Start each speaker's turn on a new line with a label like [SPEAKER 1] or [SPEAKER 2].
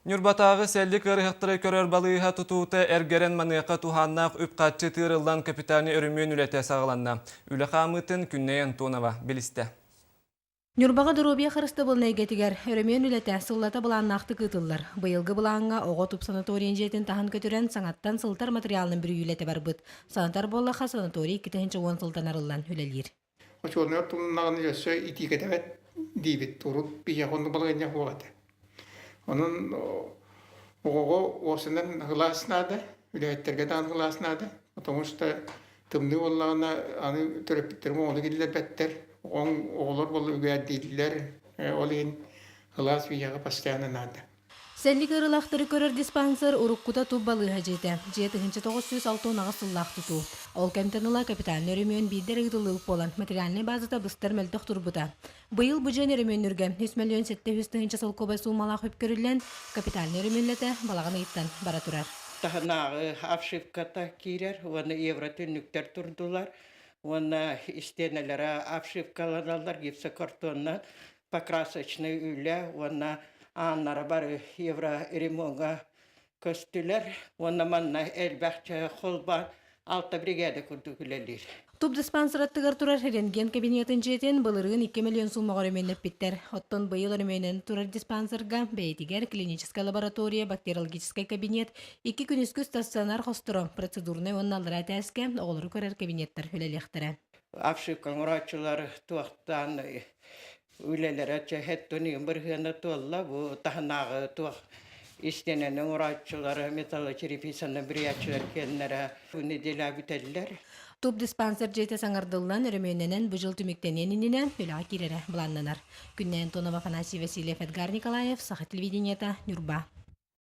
[SPEAKER 1] Ньурбатааҕы сэллик ыарыһахтары көрөр балыыһа тутуута эргэрэн маныаха туһааннаах үп-харчы тыырыллан капитальнай өрөмүөн үлэтэ саҕаланна. Үлэ хаамыытын Күннэй Антонова билистэ.
[SPEAKER 2] Ньурбаҕа доруобуйа харыстабылын эйгэтигэр өрөмүөн үлэтэ сыллата былааннаахтык ыытыллар. Быйылгы былааҥҥа оҕо туп санаторийын дьиэтин таһын көтүрэн саҥаттан сылтар материалынан бүрүйүүлэтэ барбыт. Санатар буоллахха, санаторий 2010 сылтан арыллан үлэлиир.
[SPEAKER 3] Хочуолунай тумнаҕын өссө итиикэтэбэт диибит. Урут биһиэхэ оннук балаһыанньа суох этэ. Онон оҕоҕо уопсайынан кылаас наада, үлэһиттэргэ даҕаны кылаас наада. Потому что тымныы буоллаҕына аны төрөппүттэрим оҕону киллэрбэттэр. Оҕоҥ оҕолор буолла үгээддииллэр. Ол иһин кылаас биһиэхэ постоянно наада.
[SPEAKER 2] Сэллик ыарыылаахтары көрөр диспансер уруккута туп балыыһа дьиэтэ. Дьиэ 1968 сыллаах тутуу. Ол кэмтэн ыла капитальнай өрөмүөн биирдэ эрэ ыытыллыбыт буолан, материальнай базата быстар мөлтөх турбута. Быйыл бу дьиэни өрөмүөннүүргэ 3 700 тыһыынча солкуобай суумалаах үп көрүллэн, капитальнай өрөмүөннэтэ балаҕан ыйыттан бара турар.
[SPEAKER 4] Таһынааҕы обшивката киирэр уонна евро түннүктэр турдулар уонна истиэнэлэрэ обшивкаланаллар гипсокартонна покрасочнай үлэ уонна ааннара бары евроремоҥҥа көстүлэр уонна манна элбэх холбоон алта бригада курдук үлэлиир.
[SPEAKER 2] Туп диспансер аттыгар турар рентген кабинетын дьиэтин былырыын 2 миллион суумаҕа өрөмүөннэппиттэр. Оттон быйыл өрөмүөннэн турар диспансерга бэйэтигэр клиническэй лаборатория, бактериологическай кабинет, икки күнүскү стационар хосторо, процедурнай уонна аллараа этээскэ оҕолору көрөр кабинеттар үлэлиэхтэрэ.
[SPEAKER 4] Обшивка оҥорооччулар туохтаан үлэлэрэ чэһэттэн бырыһыана туолла бу таһынааҕы туох истиэнэни оҥорооччулары металлочерепицаны бүрүйээччилэр киэннэрэ бу неделя бүтэллэр.
[SPEAKER 2] Туп диспансер дьиэтэ саҥардыллан, өрөмүөннэнэн бу дьыл түмүктэниэн иннинэ үлэҕэ киирэрэ былааннанар. Күннэй Антонова, Афанасий Васильев, Эдгар Николаев, Саха телевидениета, Ньурба.